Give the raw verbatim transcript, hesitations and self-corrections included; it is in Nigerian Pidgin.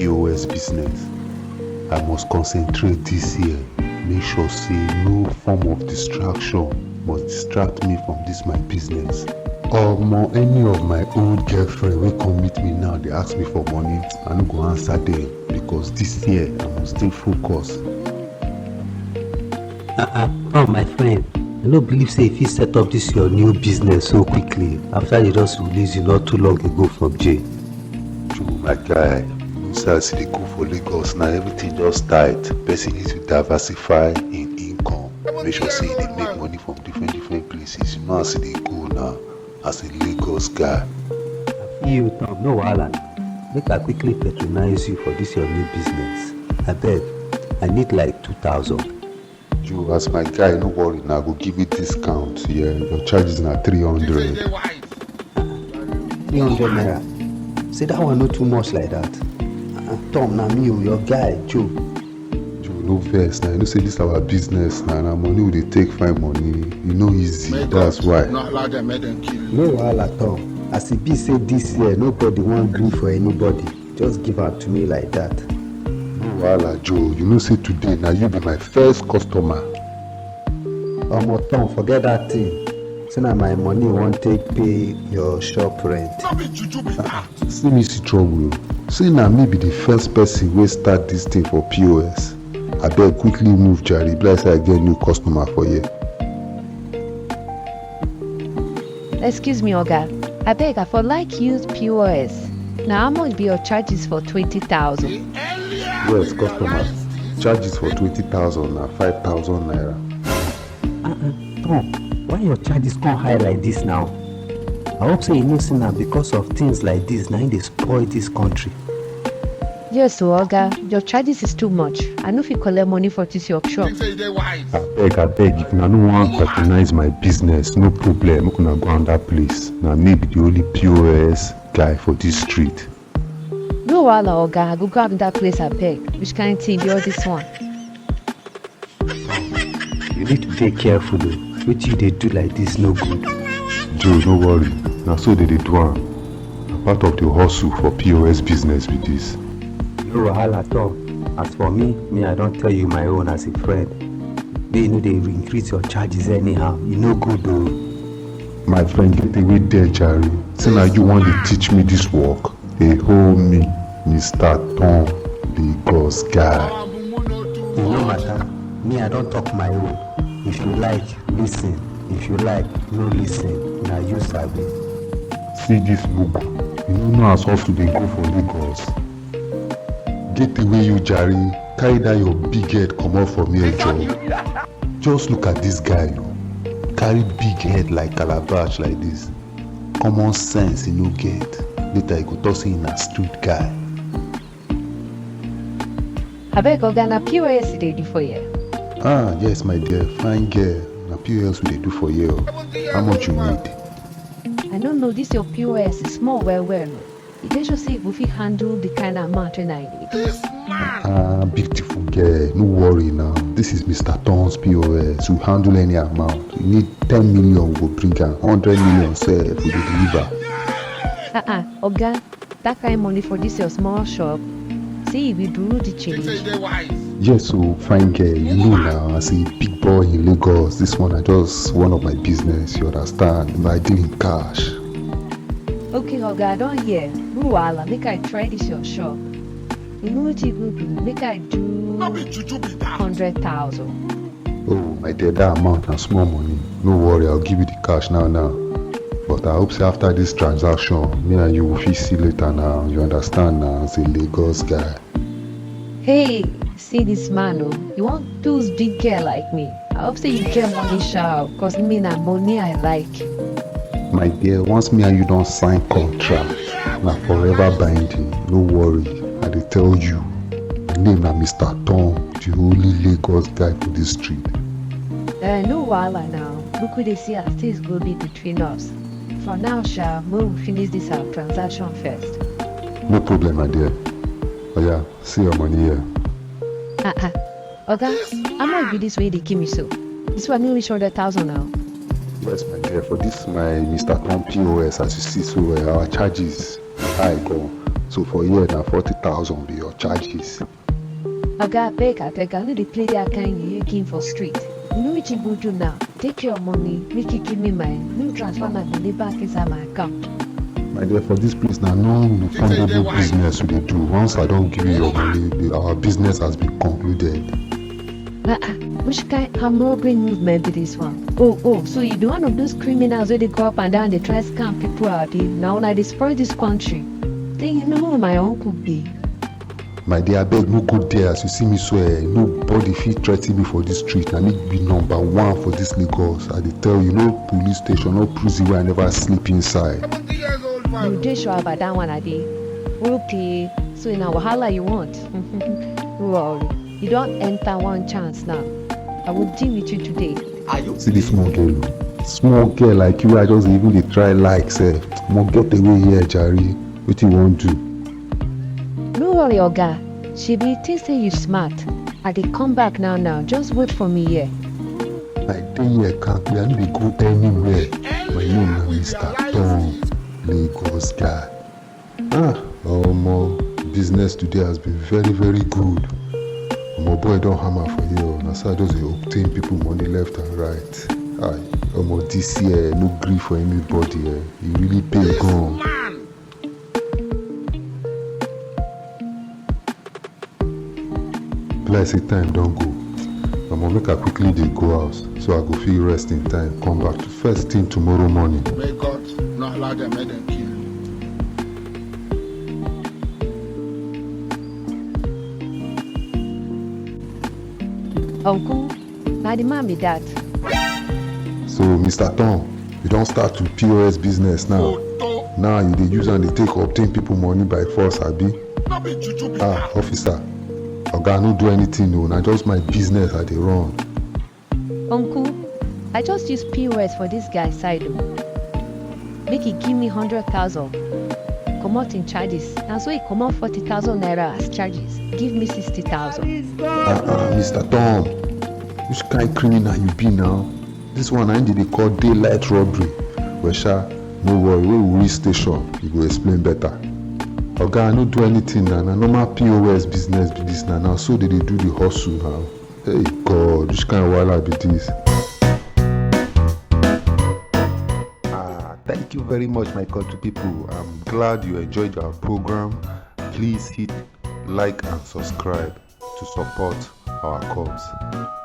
P O S business. I must concentrate this year. Make sure say no form of distraction must distract me from this my business. Omo, any of my old girlfriend wey come meet me now dey ask me for money, I no go answer them because this year I must stay focused. Ah ah, Tom, my friend, I no believe say you fit set up this your new business so quickly after they just release you not too long ago from jail. True, my guy. You see as e dey go for Lagos now, everything just tight. Person need to diversify in income. Make sure say e dey make money from different different places. You know as e dey go now, as a Lagos guy. You, Tom, no wahala. Make I quickly patronize you for this your new business. Abeg, I need like two thousand. Joe, as my guy, no worry now, I go give you discount. Yeah, your charges na three hundred. Three hundred naira. Say that one no too much like that. Uh-uh. Tom, na me o, your guy, Joe. Joe, no vex now. You know say this our business now. Na money we dey take find money. E no easy. That's why. Not allow them, make them kill you. No wahala, Tom. As e be say this year, nobody wan gree for anybody. Just give am to me like that. No wahala, Joe. You know say today na you be my first customer. Omo, Tom, forget that thing. Say na my money wan take pay your shop rent. No be juju be that. See me see trouble o. Say na me be the first person wey start this thing for P O S. Abeg quickly move jare, be like say I get new customer for here. Excuse me, Oga. Abeg, I for like use P O S. Na how much be your charges for twenty thousand? Yes, customer. Charges for twenty thousand na five thousand naira. Uh-uh. Tom, why your charges come high like this now? I hope say you know say na because of things like this na im dey spoil this country. Yes o, Oga, your charges is too much. I no fit collect money for this your shop. Think say you dey wise. Abeg, abeg, if una no wan patronize my business, no problem. Make una go another place. Na me be the only P O S guy for this street. No wahala, Oga, I go go another place abeg. Which kind thing be all this one? You need to dey careful o. Wetin you dey do like this no good. Joe, no worry. Na so they dey do am. Na part of the hustle for P O S business be this. No wahala, Tom. As for me, me I don tell you my own as a friend. Make you no dey increase your charges anyhow. E no good o. My friend, get away there, jare. Say na you wan dey teach me this work. Dey hold me, Mister Tom, Lagos guy. E no matter. Me I don talk my own. If you like, listen. If you like, no listen. Na you sabi. See this mugu. You no know as hustle dey go for Lagos. Get away you jare. Carry that your big head comot from here, Joe. Just look at this guy o. Carry big head like calabash like this. Common sense e no get. Later e go talk say e na street guy. Abeg, Oga, na P O S e dey do for here? Ah yes, my dear, fine girl. Na P O S we dey do for here o. How much you need? I no know, this your P O S is small well well o. E dey sure say you go fit handle the kind amount wey I need? This man. Ah, beautiful girl, no worry now. This is Mister Tom's P O S. We handle any amount. You need ten million, we go bring am. Hundred million sef, we go deliver. Uh-uh, Oga, that kind money for this your small shop? See, e be buru the Think say you change. dey wise. Yes o, fine girl, you know now, as a big boy in Lagos, this one na just one of my business, you understand? But I deal in cash. Okay, Oga, I don hear. No wahala, make I try this your shop. You know wetin you go do? Make I do No be juju be that. Hundred thousand. Oh, my dear, that amount na small money. No worry, I'll give you the cash now now. But I hope say after this transaction, me and you will fit see later now. You understand now, as a Lagos guy. Hey, see this man o. You wan choose big girl like me? I hope say you get money sha o, cause me na money I like. My dear, once me and you don sign contract, na forever binding. No worry, I dey tell you. My name na Mister Tom, the only Lagos guy for this street. Eh, no wahala now. Look who dey see as things go be between us. For now sha, make we finish this our transaction first. No problem, my dear. Oya, see your money here. Ah ah. Oga, how much be this wey you dey give me so? This one no reach hundred thousand now. Yes, my dear, for this my Mister Tom P O S, as you see so, uh, our charges high go. So for here na forty thousand be your charges. Oga, abeg, abeg, I no dey play that kind yeye game for street. You know wetin you go do now? Take your money, make you give me my, no transfer my money back inside my account. My dear, for this place na no refundable business we dey do. Once I don give you your money, the, our business has been concluded. Ah ah, which kind armed robbery movement be this one? Oh oh, so you be one of those criminals wey dey go up and down dey try scam people, abi? Na una dey spoil this country. Then you know who my uncle be? My dear, abeg no go there. As you see me so, eh, nobody fit threaten me for this street. Na me be number one for this Lagos. I dey tell you, no police station, no prison wey I never sleep inside. You dey sure about that one, abi? Okay, so na wahala you want? No worry, you don enter one chance now. I will deal with you today. See this small girl o. Small girl like you, I just even dey try like sef. Mo get away here, jare. Wetin you wan do? No worry, oga. Shebi you think say you smart. I dey come back now now. Just wait for me here. I dey here kampe, I no dey go anywhere. My name na Mister Tom, Lagos guy. Ah, omo, business today has been very very good. Omo, boy don hammer for here o. Na so I just dey obtain people money left and right. Ai, omo, this year no gree for anybody, eh. E really pay gan. Be like say time don go. Omo, make I quickly dey go house so I go fit rest in time, come back to first thing tomorrow morning. May God not allow them, let them kill you. Uncle, na the man be that. So, Mister Tom, you don start to P O S business now. Now you dey use am dey take obtain people money by force, abi? No be juju be Ah, that. Officer, oga, no do anything o, na just my business I dey run. Uncle, I just use P O S for this guy side o. Make he give me hundred thousand. Comot in charges. Na so he comot forty thousand naira as charges. Give me sixty thousand. Ah, ah, Mister Tom, which kind criminal you be now? This one na im dey dey call daylight robbery. Well sha, no worry, when we reach station, you go explain better. Oga, I no do anything na, na normal P O S business be this na, na so they dey do the hustle now. Hey God, which kind wahala be this? Ah, thank you very much, my country people. I'm glad you enjoyed our program. Please hit like and subscribe to support our cause.